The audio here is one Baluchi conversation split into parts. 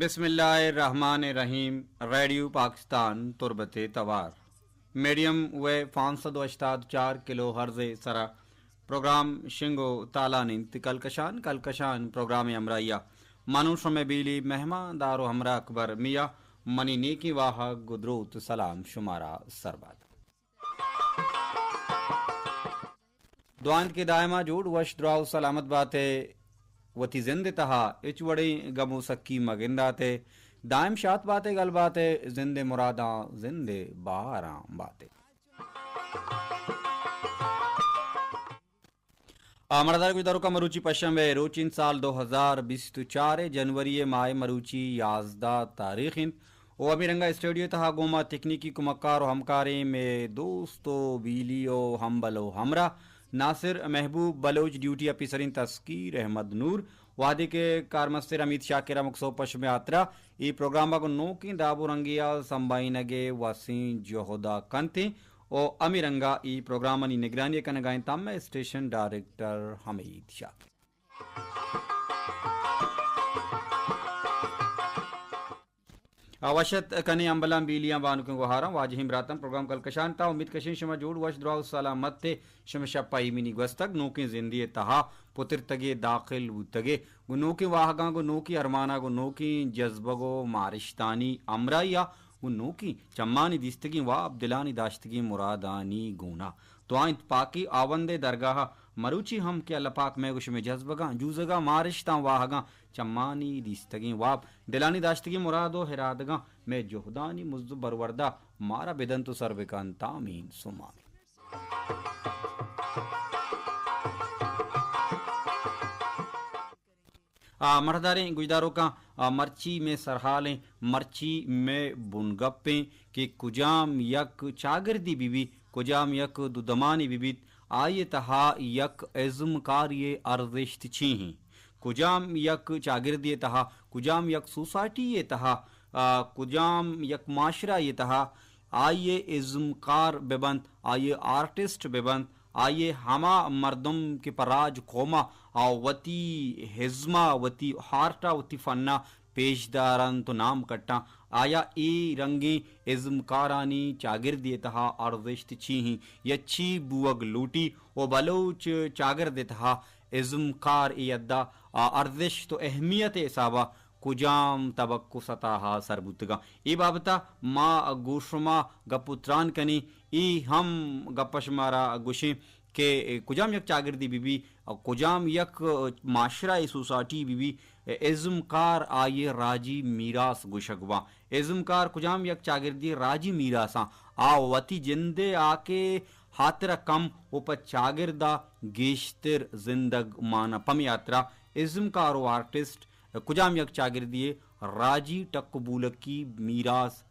بسم اللہ الرحمن الرحیم۔ ریڈیو پاکستان تربت توار، میڈیم ویو پانچ سد و ہشتاد چار کلو ہرز سرا پروگرام شنگ و تالان انت۔ کلکشان، کلکشان پروگرام ہمراہیا منو شمے بیلی مہمان دار و ہمراہ اکبر میا، منی نیکی واہگ و دروت سلام شمارا سرباد۔ دعا انت کہ دائما جوڑ، وش، دراہ و سلامت بات ئے۔ وتی زند ء تہا ہچ وڑیں گم و سکی مہ گندات ئے۔ دائم شات بات ئے، گل بات ئے، زند ء مراداں، زند ء بہاراں بات ئے۔ آ، مڑدار گوشداروکاں، مروچی پشنبے روچ انت، سال دو ہزار بیست و چار ء جنوری ء ماہ ء مروچی یازدہ تاریخ انت۔ و ہمے رنگا اسٹوڈیو تہا گوں ما تکنیکی کمکار و ہمکاریں مئے دوست و بیلی و ہمبل و ہمراہ ناصر محبوب بلوچ، ڈیوٹی آفیسریں تسکیر احمد نور، وہدے کہ کارمستر حمید شاکر ہمک سہب پہ شمئے ہاترا اے پروگرام ء گوں نوکیں داب و رنگے ء سمبھائینگ ء وسیں جہد ء کنت ایں و ہمے رنگا اے پروگرامانی نگرانی ء کنگا انت مئے اسٹیشن ڈائریکٹر حمید شاکر۔ آ، وش ات کنیں ہمبلاں، بیلیاں، بانکیں گوہاراں، واجہیں براتاں، پروگرام کلکشان تا امید کشیں شما جوڑ، وش، دراہ و سلامت ئے، شمئے شپ ء ایمنی گوستگ، نوکیں زندے ء تہا پترتگے، داخل بوتگے، گوں نوکیں واہگاں، گوں نوکیں ارماناں، گوں نوکیں جذبگ و مارشتانی ہمراہیا، گوں نوکیں چمانی دیستگیں واب، دلانی داشتگیں مرادانی گونا۔ دعا انت پاکیں ہاوند ء درگاہ ء مروچی ہم کہ اللہ پاک مئے گوں شمئے جذبگاں، جوزگاں، مارشتاں، واہگاں، چمانی دیستگیں واب، دلانی داشتگیں مراد و ارادگاں، مئے جہدانی مزد و بروردا مارا بدنت و سر بکنت۔ آمین ثم آمین۔ آ، مڑداریں گوشداروکاں، آ، مرچی مئے سرحالیں، مرچی مئے بنگپیں کہ کجام یک چاگردی بہ بیت، کجام یک دودمانی بہ بیت، آئی ء تہا یک ازمکاری ء ارزشت چی ایں؟ کجام یک چاگردی ء تہا، کجام یک سوسائٹی ء تہا، آ، کجام یک معاشرہ ء تہا آئی ء ازمکار بہ بنت، آئی ء آرٹسٹ بہ بنت، آئی ء ہما مردم کہ پہ راج قوم ء آ وتی ازم ء، وتی آرٹ ء، وتی فن ء پیش دارنت و نام کٹاں، آیا اے رنگیں ازمکارانی چاگردی ء تہا ارزشت چی ایں یا چی بوگ لوٹی و بلوچ چاگرد ء تہا ازمکار اے حد ء آ ارزشت و اہمیت ء حساب ء کجام تبک و سطح ء سر بوتگاں؟ اے بابت ء ما گوں شما گپ و تران کنیں، اے ہم گپ ء شمارا گوشیں کہ کجام یک چاگردے بہ بی، کجام یک معاشرہ ء سوسائٹی بہ بی، ازمکار آئی ء راجی میراث گوشگ باں۔ ازمکار کجام یک چاگردے راجی میراثاں آ وتی جند ء آکے ہاتر ء کم و پہ چاگرد ء گیشتر زندگ مان ء۔ پمے ہاترا ازمکار و آرٹسٹ کجام یک چاگردے ء راجی ٹک و بولکی میراث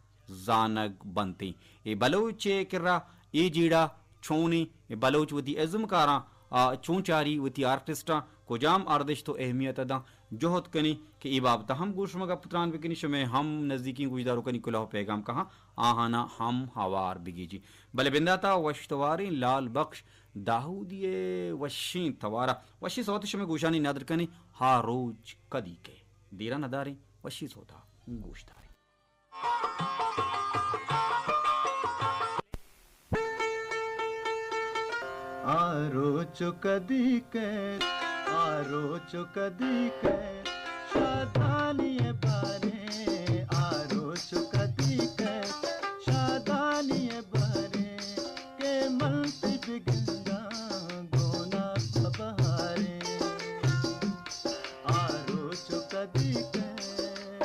زانگ بنت ایں۔ اے بلوچ ء کرا اے جیڑہ چونیں؟ اے بلوچ وتی ازمکاراں آ چون چاری، وتی آرٹسٹاں کجام ارزشت و اہمیت ء داں؟ جہد کنیں کہ اے بابت ء ہم گوں شما گپ و تران بکنیں، شمئے ہم نزیکیں گوشداروکانی کلوہ و پیغام کہاں آہاناں ہم ہوار بگیجیں۔ بلے بندات ء وش تواریں لال بخش داؤدی ء وشیں توار ء وشیں سوت شمئے گوشانی ندر کنیں، ہا روچ کدی کئے۔ دیرا نداریں، وشیں سوت ء گوش داریں۔ آ روچ کدی کئے، آ روچ کدی کئے، شادانی ء باریں، آ روچ کدی کئے، شادانی ء باریں، کہ من تئی بگنداں گونا پہ بہاریں۔ آ روچ کدی کئے،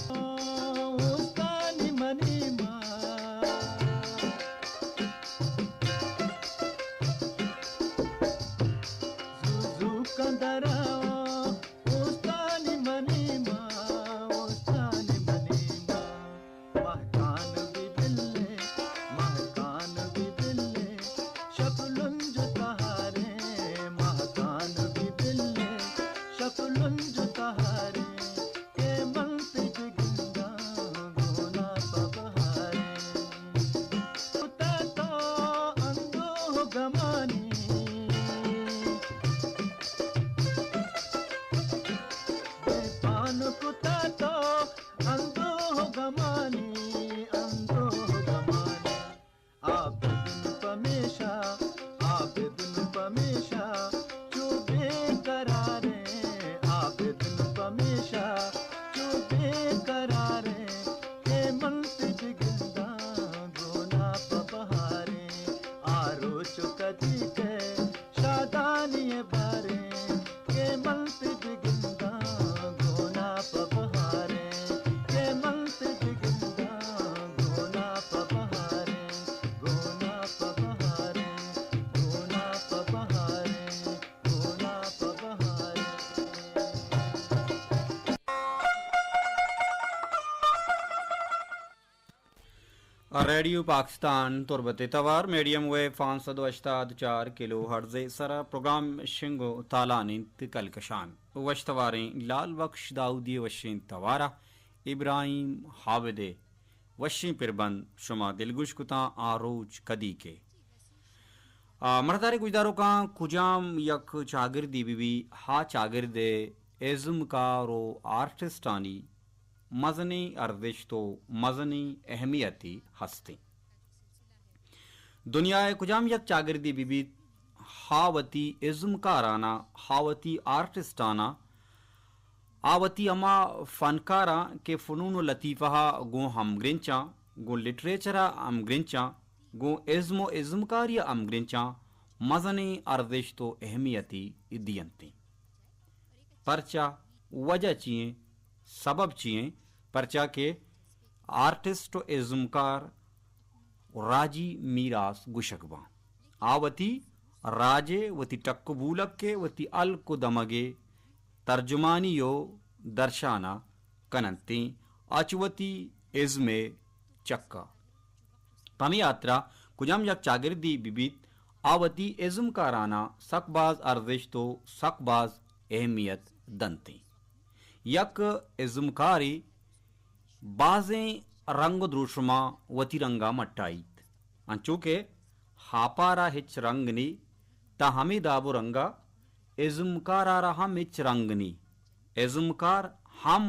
او استانی منی ماں۔ زو زو کندرا، استانی منی ریڈیو پاکستان تربت ءِ توار میڈیم ویو پانچ سد و ہشتاد چار کلو ہرٹز ءِ سرا پروگرام شنگ و تالان انت کلکشان۔ وش تواریں لال بخش داؤدی ءِ وشیں توارا ابراہیم عابد ءِ وشیں پربند شما دلگوش کتاں آ روچ کدی کے۔ آ، مردارے گوشداروکاں کجام یک چاگردے بہ بی، ہا چاگرد ءِ ازمکار و آرٹسٹانی مزنیں ارزشت و مزنیں اہمیتے ہستیں۔ دنیا ءِ کجام یک چاگردے بہ بیت، ہا وتی ازمکاراناں، ہا وتی آرٹسٹاناں، آ وتی ہما فنکاراں کہ فنون و لطیفہ ءَ گوں ہمگرنچاں، گوں لٹریچر ءَ ہمگرنچاں، گوں ازم و ازمکاری ءَ ہمگرنچاں، مزنیں ارزشت و اہمیتے دینتیں۔ پرچا؟ وجہ چی ایں؟ سبب چی ایں؟ پرچا کہ آرٹسٹ و ازمکار راجی میراث گوشگ باں۔ آ وتی راج ءِ، وتی ٹک و بولک ءِ، وتی ہلک و دمگ ءِ ترجمانی و درشان ءَ کن انت، اچ وتی ازم ءِ چک ءَ۔ پمے ہاترا کجام یک چاگردے بہ بیت، آ وتی ازمکاراناں سک باز ارزشت و سک باز اہمیت دنت۔ یک ازمکارے بازیں رنگ و دروشماں وتی رنگ ءَ مٹائیت، انچو کہ ہاپ ءَ را ہچ رنگ نی، تاں ہمے داب و رنگ ءَ ازمکار ءَ را ہم ہچ رنگ نی۔ ازمکار ہم،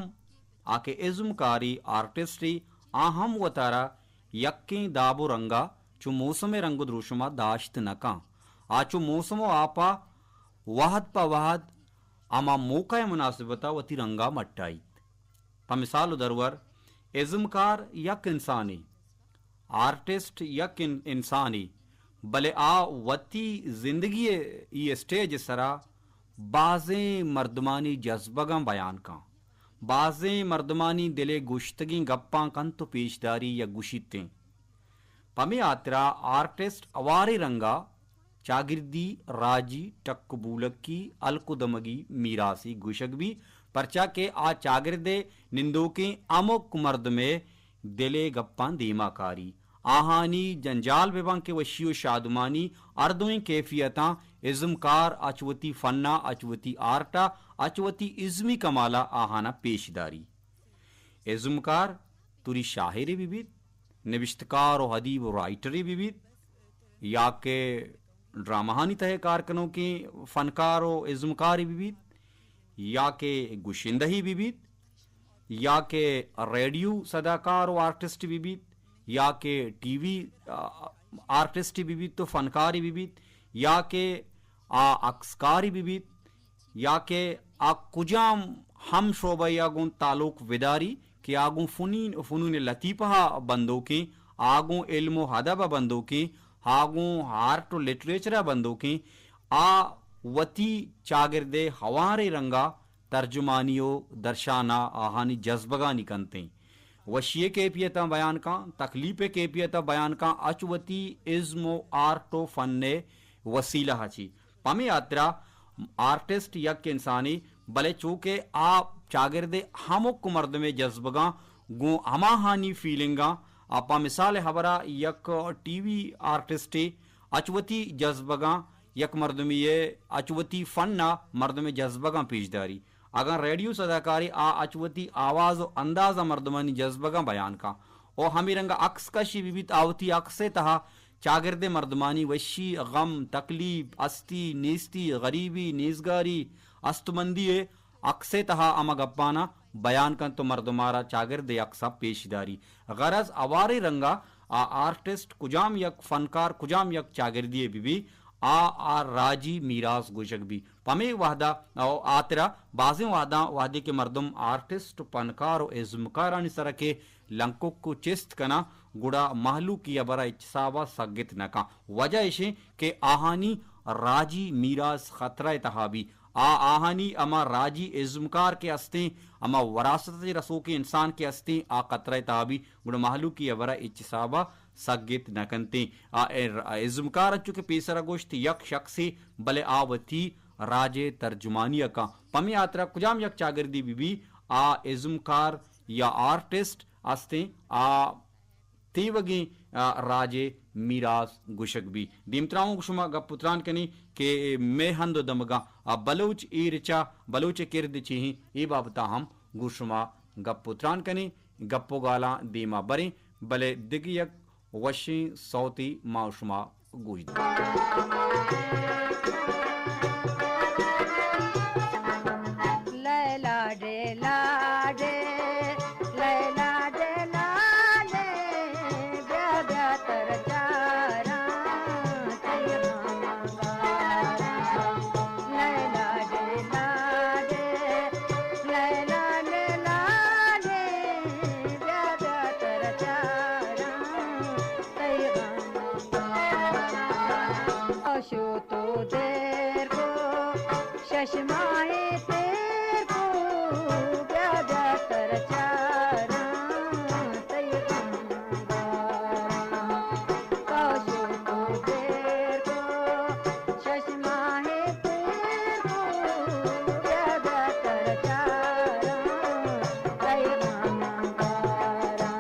آ کہ ازمکارے، آرٹسٹے، آ ہم وتارا یکیں داب و رنگ ءَ چو موسم ءِ رنگ و دروشم ءَ داشت نہ کن۔ آ چو موسم و آپ ءَ وہد پہ وہد ہما موقع ءِ مناسبت ءَ وتی رنگ ءَ مٹائیت۔ پہ مثال و درور، ازمکار یک انسانے، آرٹسٹ یک ان-، انسانے، بلے آ وتی زندگی ءِ اے اسٹیج ءِ سرا بازیں مردمانی جذبگاں بیان کن، بازیں مردمانی دل ءِ گوشتگیں گپاں کنت و پیشداری یا گوشیتیں۔ پمے ہاترا آرٹسٹ ہواریں رنگا چاگردی، راجی، ٹک و بولکی، ہلک و دمگی میراثے گوشگ بی، پرچا کہ آ چاگرد ءِ نندوکیں ہمک مردم ءِ دل ءِ گپاں دیما کاری۔ آہانی جنجال بہ باں کہ وشی و شادمانی، ہر دوئیں کیفیتاں ازمکار اچ وتی فن ءَ، اچ وتی آرٹ ءَ، اچ وتی ازمی کمال ءَ آہاناں پیش داری۔ ازمکار توری شاعرے بہ بیت، نبشتکار و ادیب و رائٹرے بہ بیت، یا کہ ڈرامہانی تہ ءَ کار کنوکیں فنکار و ازمکارے بہ بیت، یا کہ گشندہے بہ بیت، یا کہ ریڈیو صداکار و آرٹسٹ بہ بیت، یا کہ ٹی وی، آ، آرٹسٹ بہ بیت و فنکارے بہ بیت، یا کہ آ عکسکارے بہ بیت، یا کہ آ کجام ہم شعبہ یا گوں تعلق بداری کہ آ گوں فنین، فنون لطیفہ ءَ بندوکیں، آ گوں علم و ادب ءَ بندوکیں، آ گوں آرٹ و لٹریچر ءَ بندوکیں، آ وتی چاگرد ءِ ہواریں رنگا ترجمانی و درشان ءَ آہانی جذبگانی کنتیں۔ وشی ءِ کیفیتاں بیان کاں، تکلیپ ءِ کیفیتاں بیان کاں، اچ وتی ازم و آرٹ و فن ءِ وسیلہ ءَ چی۔ پمے ہاترا آرٹسٹ یک انسانے، بلے چو کہ آ چاگرد ءِ ہمک مردم ءِ جذبگاں گوں ہماہانی فیلنگاں، آ پہ مثال ءِ ہبرا یک ٹی وی آرٹسٹے اچ وتی جذبگاں یک مردمے ءِ، اچ وتی فن ءَ مردم ءِ جذبگاں پیش داری۔ اگاں ریڈیو صداکارے آ اچ وتی آواز و انداز ءَ مردمانی جذبگاں بیان کاں۔ و ہمے رنگ ءَ عکس کشی بہ بیت، آ وتی عکس ءِ تہا چاگرد ءِ مردمانی وشی، غم، تکلیف، ہستی، نیستی، غریبی، نیزگاری، استمندی ءِ عکس ءِ تہا ہما گپاناں بیان کنت و مردم ءَ را چاگرد ءِ عکس ءَ پیش داری۔ غرض ہواریں رنگ ءَ آ آرٹسٹ کجام یک فنکار، کجام یک چاگردی ءَ بہ بی، آ، آ راجی میراث گوشگ بی۔ پمے وہدا او ہاترا بازیں وہداں وہدے کہ مردم آرٹسٹ، فنکار و ازمکارانی سرا کہ لنکک و چست کناں، گڑا مہلوکی ہبرا ہچ حسابا سگت نہ کن۔ وجہ اشیں کہ آہانی راجی میراث خطرہ ءِ تہا بی۔ آ، آہانی ہما راجی ازمکار کہ ہستیں، ہما وراثت ءَ رسوکیں انسان کہ ہستیں، آ خطرہ ءِ تہا بی، گڑا مہلوکی ہبرا ہچ حسابا سگت نہ کنتیں۔ آ، اے ر-، ازمکار انچو کہ پیسرا گوشت، یک شخصے، بلے آ وتی راج ءِ ترجمانی ءَ کن۔ پمے ہاترا کجام یک چاگردی بہ بی، آ ازمکار یا آرٹسٹ ہستیں، آ تیوگیں، آ، راجے میراث گوشگ بی۔ دیمترا اوں شما گپ و تران کنی کہ مئے ہند و دمگاں، آ، بلوچ ایرچا، بلوچ کرد چی ہیں، اے بابتا ہم گوں شما گپ و تران کنی، گپ و گالاں دیما بریں، بلے دگہ یک وشیں سوتی ما و شما گوش داریں۔ لیلا ڈے لاڈے، لیلا ڈے لاڈے، بیا بیا تر چاراں، تئی غم گاراں۔ لیلا ڈے لاڈے، لیلا ڈے لاڈے، بیا بیا تر چاراں، تئی غم گاراں۔ شو تو دیر کو، شش ماہ تیر کو، بیا بیا تر چاراں، تئی غم گاراں۔ کاشو تو دیر کو، شش ماہ تیر کو، بیا بیا تر چاراں، تئی غم گاراں۔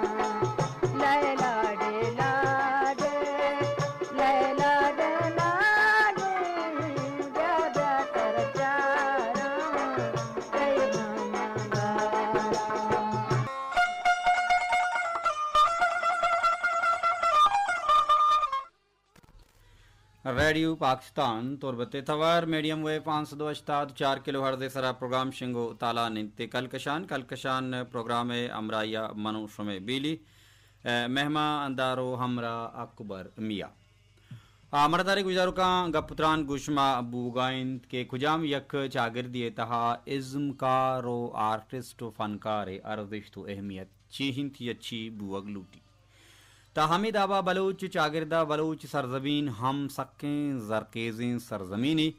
لیلا ڈے لاڈے، لیلا ڈے لاڈے، بیا بیا تر چاراں، تئی غم گاراں۔ ریڈیو پاکستان تربت ءِ توار میڈیم ویو پانچ سد و ہشتاد چار کلو ہرٹز ءِ سرا پروگرام شنگ و تالان انت۔ کلکشان، کلکشان پروگرام ءِ ہمراہی ءَ من و شمئے بیلی، ءِ مہمان دار و ہمراہ اکبر میاں۔ آ، مڑداریں گوشداروکاں، گپ تران گوں شما بوگا انت کہ کجام یک چاگردے ءِ تہا ازمکار و آرٹسٹ و فنکار ءِ ارزشت و اہمیت چی انت یا چی بوگ لوٹی۔ تا ہمے دابا بلوچ چاگرد ءَ بلوچ سرزمین ہم سکیں زرخیزیں سرزمینے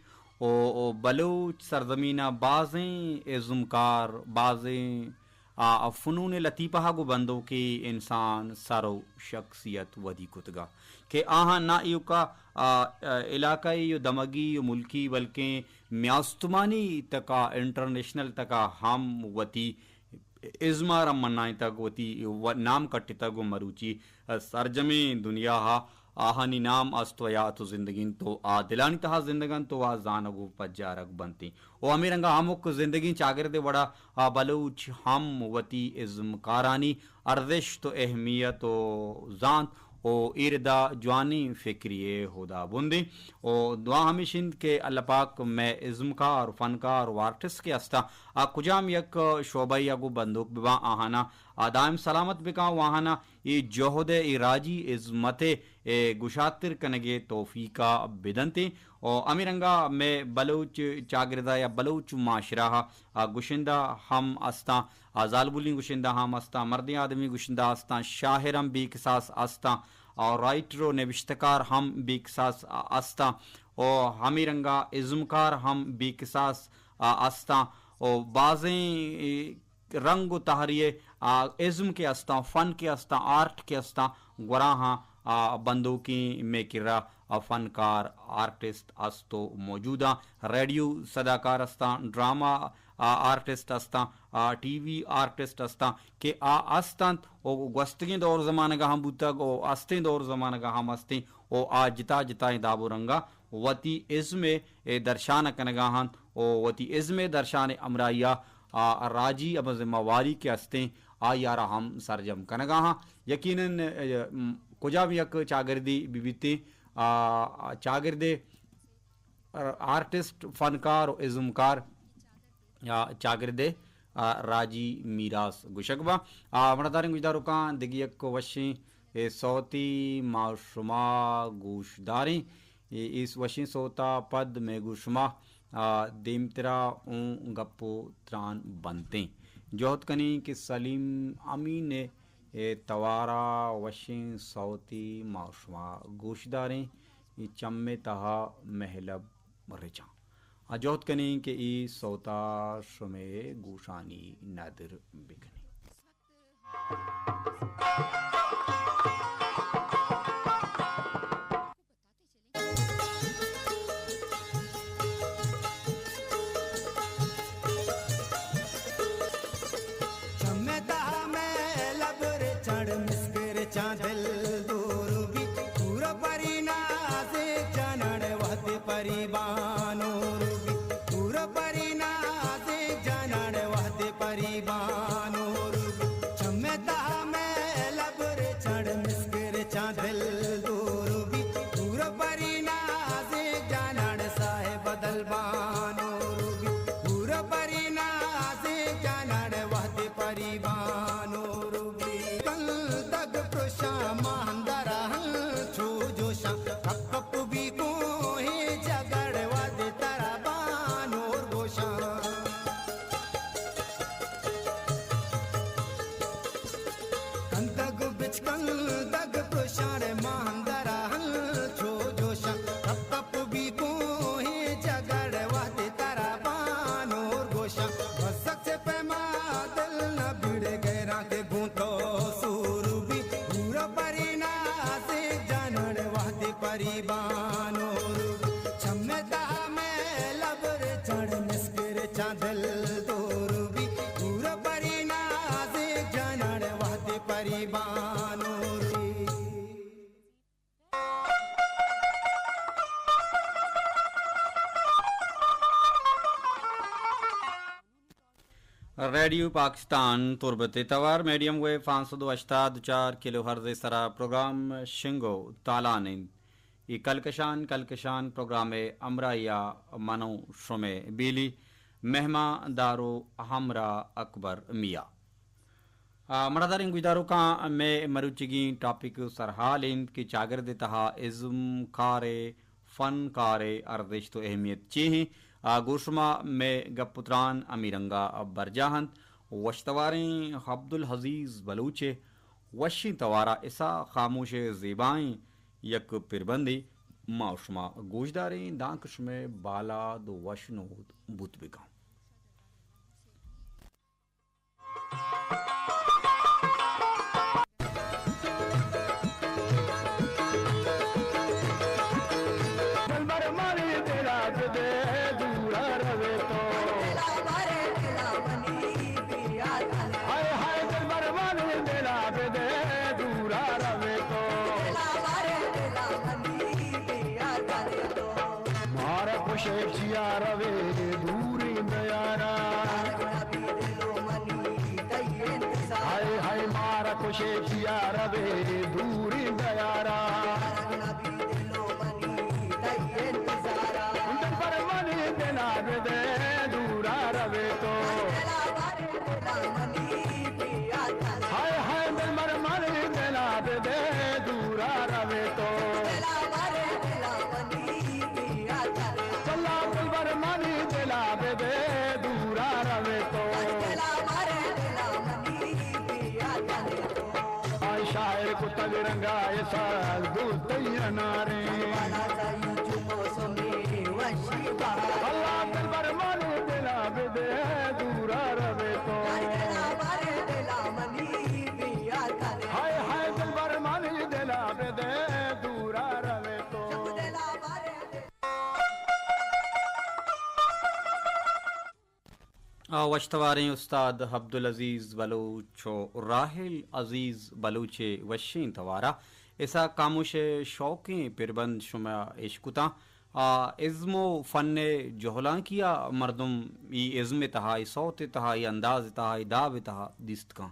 و، و بلوچ سرزمین ءَ بازیں ازمکار، بازیں آ، آ فنون لطیفہ ءَ گوں بندوکیں انسان سر و شخصیت ودی کتگ ءَ کہ آہاں نہ ایوکا، آ، آ، علاقائی و دمگی و ملکی بلکیں میاستمانی تکا، انٹرنیشنل تکا ہم وتی ازم ءَ را منائینتگ، وتی و نام کٹتگ و مروچی سرجمیں دنیا ءَ آہانی نام است و یات و زندگ انت و آ دلانی تہا زندگ انت و آ زانگ و پجارگ بنت انت۔ و ہمے رنگا ہمک زندگیں چاگردے وڑا آ بلوچ ہم وتی ازمکارانی ارزشت و اہمیت و زانت و ایردا جوانیں فکری ءِ ہدابندیں۔ و دعا ہمیش انت کہ اللہ پاک مئے ازمکار، فنکار و آرٹسٹ کہ استاں، آ کجام یک شعبہ ءَ گوں بندوک بباں، آہانا آ دائم سلامت بکاں و آہانا اے جہد ءَ، اے راجی ہزمت ءَ، اے گشاتر کنگ ءِ توفیق ءَ بدنت۔ و ہمے رنگا مئے بلوچ چاگرد ءَ یا بلوچ معاشرہ ءَ، آ، گشندہ ہم استاں، آ، زالبولیں گشندہ ہم استاں، مردیں آدمی گشندہ استاں، شاعر ہم بے کساس استاں، اور رائٹر و نبشتہ کار ہم بے کساس استاں، و ہمے رنگا ازمکار ہم بے کساس، آ، استاں، و بازیں رنگ و تہری ءِ، آ، ازم کہ استاں، فن کہ استاں، آرٹ کہ استاں، گوراہاں، آ، بندوکیں مئے کرا، آ، فنکار، آرٹسٹ است و موجوداں۔ ریڈیو صداکار استاں، ڈرامہ، آ، آرٹسٹ استاں، آ، ٹی وی آرٹسٹ استاں کہ آ استنت و گوستگیں دور زمانگا ہم بوتگ و استیں دور زمانگا ہم استیں و آ جتا جتائیں داب و رنگا وتی ازم ءِ، اے، درشان کنگا انت و وتی ازم ءِ درشان ءِ ہمراہی ءَ آ راجی ہمے ذمہ واری کہ استیں، آئی ءَ را ہم سرجم کنگا ہاں۔ یقیناً، م، کجام یک چاگردے بہ بیتیں، آ، چاگردے آرٹسٹ، فنکار و ازمکار، آ، چاگردے، آ، راجی میراث گوشگ باں۔ آ، مڑداریں گوشداروکاں دگہ یک وشیں، اے، سوتے ما شما گوش داریں۔ اے، اے وشیں سوتا پد مئے گوں شما، آ، دیمترا اوں گپ و تران بنتیں۔ جہد کنیں کہ سلیم امین ءِ، اے، توارا وشیں سوتے ما شما گوش داریں۔ اے چم ءِ تہا مہلب رچاں۔ آ، جہد کنیں کہ اے سوتا شمئے گوشانی ندر بکنیں۔ چمے تہا مئے لب رچاں، مسکر چاں دل سور بی پورا پری نازک جانڑ وہدے پری بانور بی۔ چمے تہا مئے لبر چڑ مسکر چاں دل دور بی۔ پورا پری نازک جانڑ وہدے پری بانور بی۔ ریڈیو پاکستان تربت ءِ توار میڈیم ویو پانچ سد و ہشتاد و چار کلو ہرز ءِ سرا پروگرام شنگ و تالان انت۔ اے کلکشان، کلکشان پروگرام ءِ ہمراہی ءَ من و شمے بیلی مہمان دار و ہمراہ اکبر میاں۔ آ، مڑاداریں گوشداروکاں، مئے مروچیگیں ٹاپک سرحال انت کہ چاگرد ءِ تہا ازمکار ءِ، فنکار ءِ ارزشت و اہمیت چے انت؟ آ، گوں شما مئے گپ و تران ہمے رنگا برجاہ انت۔ وشتواریں عبدالعزیز بلوچ ءِ وشیں توارا اسا خاموش ءِ زیبائیں یک پربندے ما و شما گوشداریں، دانکہ شمئے بالاد و وشنود بوت بکن۔ دلبر منی دلا بدے دورا روے تو۔ ہائے ہائے دلبر منی دلا بدے دورا روے تو۔ مارا کشے چیا روے دوریں دیارا۔ ہائے ہائے مارا کشے چیا روے دوریں دیارا۔ دلبر منی دلا بدے دورا روے تو۔ ہائے ہائے دلبر منی دلا بدے دورا روے تو۔ دلا دلبر منی دلا بدے دورا روے تو۔ آ شاعر کتگ رنگا اسحاق دوتئی اناریں۔ اللہ دلبر منی دلا بدے دورا روے تو۔ ہائے ہائے دلبر منی دلا بدے دورا روے تو۔ آ، وشتواریں استاد عبدالعزیز بلوچ و راحل عزیز بلوچ ءِ وشیں توارا اسا خاموش ءِ شوکیں پربند شما اشکتاں۔ آ، ازم و فن ءِ جہلانکی ءَ مردم ای ازم ءِ تہا، ای سوت ءِ تہا، ای انداز ءِ تہا، ای داب ءِ تہا دیست کن۔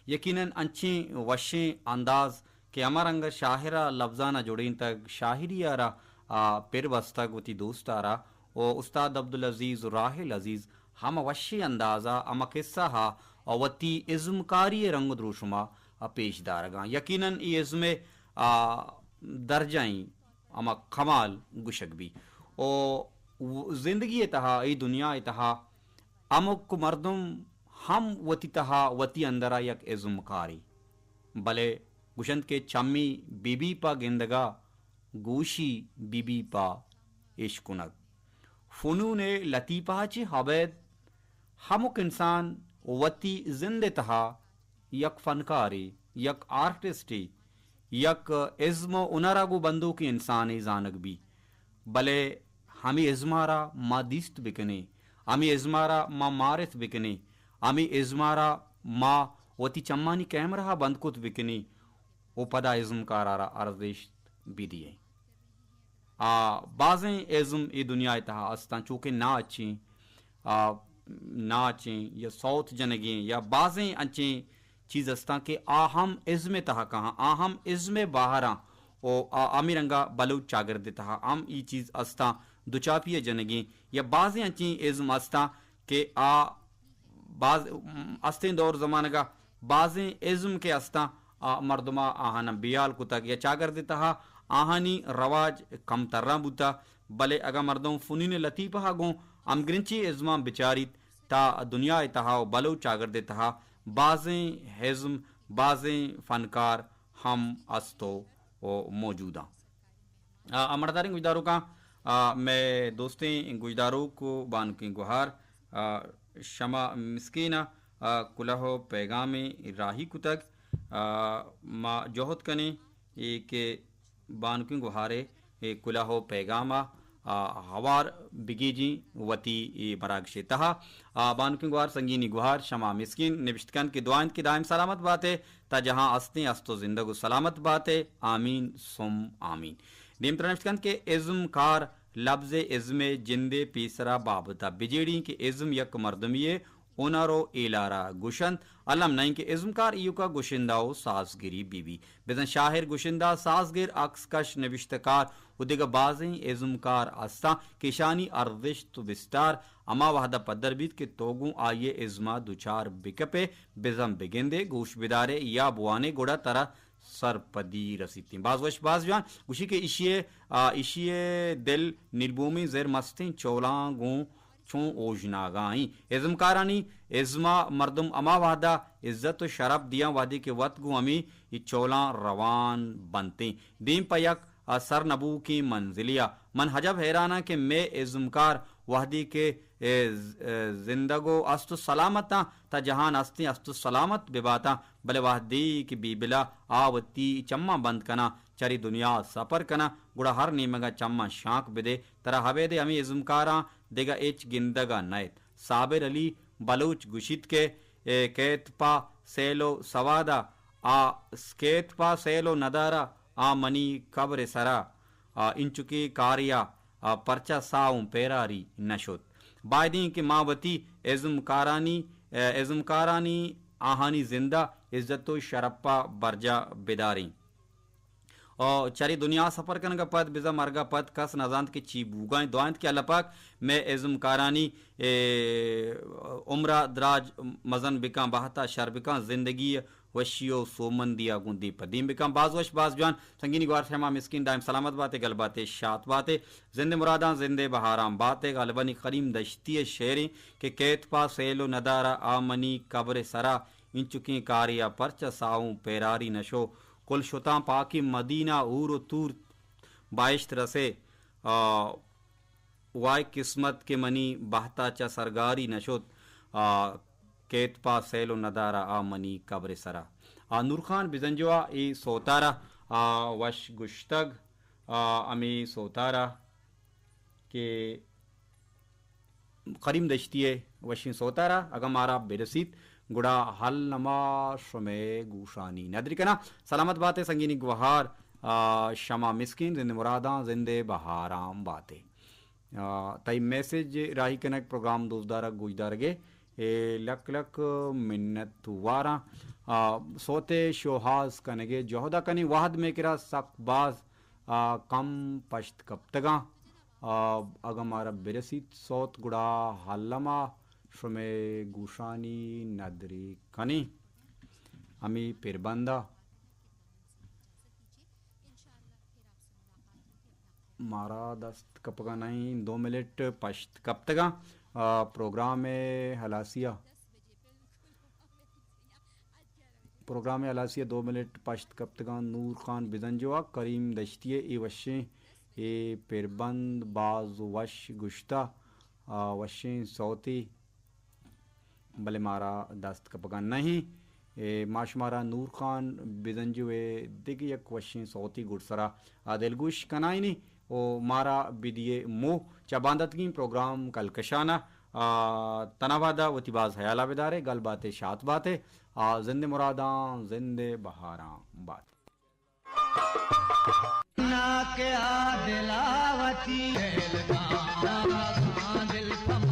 یقیناً انچیں وشیں انداز کہ ہما رنگ ءَ شاعر ءَ لبزان ءَ جوڑینتگ، شاعری ءَ را، آ، پر بستگ وتی دوست ءَ را، و استاد عبدالعزیز و راحل عزیز ہما وشیں انداز ءَ، ہما قصہ ءَ، آ، وتی ازمکاری ءِ رنگ و دروشم ءَ، آ، پیش دارگ ءَ۔ یقیناً اے ازم ءِ، آ، درجہ ایں ہما کمال گوشگ بی۔ و زندگی ءِ تہا، اے دنیا ءِ تہا ہمک مردم ہم وتی تہا، وتی اندر ءَ یک ازمکارے۔ بلے گوشنت کہ چمی بی بی پہ گندگ ءَ، گوشی بی بی پہ اشکنگ۔ فنون لطیفہ ءَ چہ ابید ہمک انسان وتی زند ءِ تہا یک فنکارے، یک آرٹسٹے، یک ازم و ہنر ءَ گوں بندوکیں انسانے زانگ بی۔ بلے ہمے ازم ءَ را ما دیست بکنیں، ہمے ازم ءَ را ما معرف بکنیں، ہمے ازم ءَ را ما وتی چمانی کیمرہ ءَ بند کت بکنیں و پدا ازمکار ءَ را ارزشت بدیئیں۔ آ، بازیں ازم اے دنیا ءِ تہا استاں، چو کہ ناچیں، آ، ناچیں یا سوت جنگیں یا بازیں انچیں چیز استاں کہ آ ہم ازم ءِ تہا کاہاں، آ ہم ازم ءِ باہراں و آ ہمے رنگا بلوچ چاگرد ءِ تہا ہم ای چیز استاں، دوچاپی ءَ جنگیں یا بازیں انچیں ازم استاں کہ آ باز استیں دور زمانگ ءَ بازیں ازم کہ استاں، آ، مردم ءَ آہاناں بیال کتگ یا چاگرد ءِ تہا آہانی رواج کمتراں بوتہ، بلے اگاں مردم فنون لطیفہ ءَ گوں ہمگرنچیں ازماں بچاریت، تاں دنیا ءِ تہا و بلوچ چاگرد ءِ تہا بازیں ازم، بازیں فنکار ہم است و، و موجوداں۔ آ، آ، مڑداریں گوشداروکاں، آ، مئے دوستیں گوشداروک و بانکیں گوہار، آ، شما مسکین ءَ، آ، کلہ و پیغامے راہی کتگ۔ آ، ما جہد کنیں اے کہ بانکیں گوہارے اے کلہ و پیغام ء، آ، ہوار بگیجیں وتی اے مراگش ء تہا۔ آ، بانکیں گوہار سنگینی گوہار شما مسکین نبشت کنت کہ دعا انت کہ دائم سلامت بات ئے، تا جہاں استیں است و زندگ و سلامت بات ئے۔ آمین ثم آمین۔ دیمترا نبشت کنت کہ ازم کار لبز ء ازم ء جند ء پیسرا بابت ء بجیڑیں کہ ازم یک مردمی ء ہنر و ایلارا گوشنت، الم نئیں کہ ازمکار ایوکا گشندہ و سازگری بی بی۔ بزاں شاعر، گشندہ، سازگر، عکس کش، نبشتہ کار و دگہ بازیں ازمکار استاں کہ اشانی ارزشت و بستار ہما وہدا پدر بیت کہ تو گوں آئی ء ازما دچار بکپئے، بزاں بگندئے، گوش بدارئے یا بوانئے، گڑا ترا سرپدی رسیتیں۔ باز وش، باز جوان۔ گوشی کہ ایشی ء، آ، ایشی ء دل نیلبومیں زر مستیں چولاں گوں چون اوژناگا ایں۔ ازمکارانی ازما مردم ہما وہدا عزت و شرپ دیاں وہدے کہ وت گوں ہمے چولاں روان بنتیں۔ دیم پہ یک، آ، سر نبوکیں منزلے ء۔ من عجب حیراناں کہ مئے ازمکار وہدے کہ، اے، ز-، اے، زندگ و است و سلامتاں، تا جہان استیں است و سلامت بباتاں، بلے وہدے کہ بیبلا آ وتی چماں بند کناں، چرے دنیا سپر کناں، گڑا ہر نیمگا چماں شانک بدے۔ ترا ابید ہمے ازمکاراں دگہ ہچ گندگا نئیت۔ صابر علی بلوچ گوشیت کہ، اے، کیت پہ سیل و سوادا، آ، کیت پہ سیل و ندارا، آ منی قبر سرا، آ، انچکیں کاریا، آ، پرچا ساہ اوں پیراری نہ شت۔ بائدیں کہ ما وتی ازمکارانی، اے، ازمکارانی آہانی زندہ عزت و شرپا برجا بداریں۔ او چرے دنیا سفر کنگ ء پد، بزاں مرگ ء پد کس نہ زانت کہ چی بوگا انت۔ دعا انت کہ اللہ پاک مئے ازمکارانی، اے، عمر ء دراج مزن بکاں، بہت ء شر بکاں، زندگی ء وشی و سوبمندی ء گوں دیم پہ دیم بکاں۔ باز وش، باز جوان۔ سنگینی گوار شما مسکین دائم سلامت باتے، گل باتے، شات باتے۔ زند مراداں زند بہاراں باتے۔ غالبانی کریم دشتی ء شعریں کہ کیت پہ سیل و ندارہ آ منی قبر سرا، انچکیں کارے ء پرچہ ساہوں پیراری نہ شو۔ کل شتاں پاکیں مدینہ، حور و طور بہشت رسے۔ آ، وائے قسمت کہ منی بہتا چہ سرگاری نہ شت۔ آ، کیت پہ سیل و ندارہ آ منی قبر سرا۔ آ، نور خان بزنجو ء اے سوتارا، آ، وش گشتگ۔ آ، ہمے سوتارا کہ کریم دشتی ء وشیں سوتارا اگاں مارا برسیت، گڑا ہل نما شمئے گوشانی ندر کناں۔ سلامت باتے سنگینی گوہار، آ، شما مسکین زند مراداں زند بہاراں باتے۔ آ، تئی میسج راہی کنگ پروگرام دوستدارگ گوشدارگے، اے لک لک منت واراں۔ آ، سوتے شوہاز کنگے جہدا کنیں وہد مے کرا سک باز، آ، کم پشت کپتگاں۔ آ، اگاں مارا برسیت سوت گڑا الما شمئے گوشانی ندری کنیں۔ ہمے پربندا مارا دست کپگا نئیں، دو منٹ پشت کپتگاں۔ آ، پروگرام ہلاسیا پروگرام ہلاسی ء دو منٹ پشت کپتگاں۔ نور خان بزنجو ء کریم دشتی ء اے وشیں، اے پربند باز وش گشتہ، آ، وشیں سوتے، بلے مارا دست کپگا نہ ایں۔ اے ما شمارا نور خان بزنجو ء دگہ یک وشیں سوتے گڈسرا آ دلگوش کنائینی۔ و مارا بدیے مو چہ بانداتگیں پروگرام کلکشان ء۔ آ، تنا وہدا وتی باز حیالا بدارے، گل باتے، شات باتے۔ آ، زند مراداں زند بہاراں بات۔ ناکہ آ دلا وتی دل پہ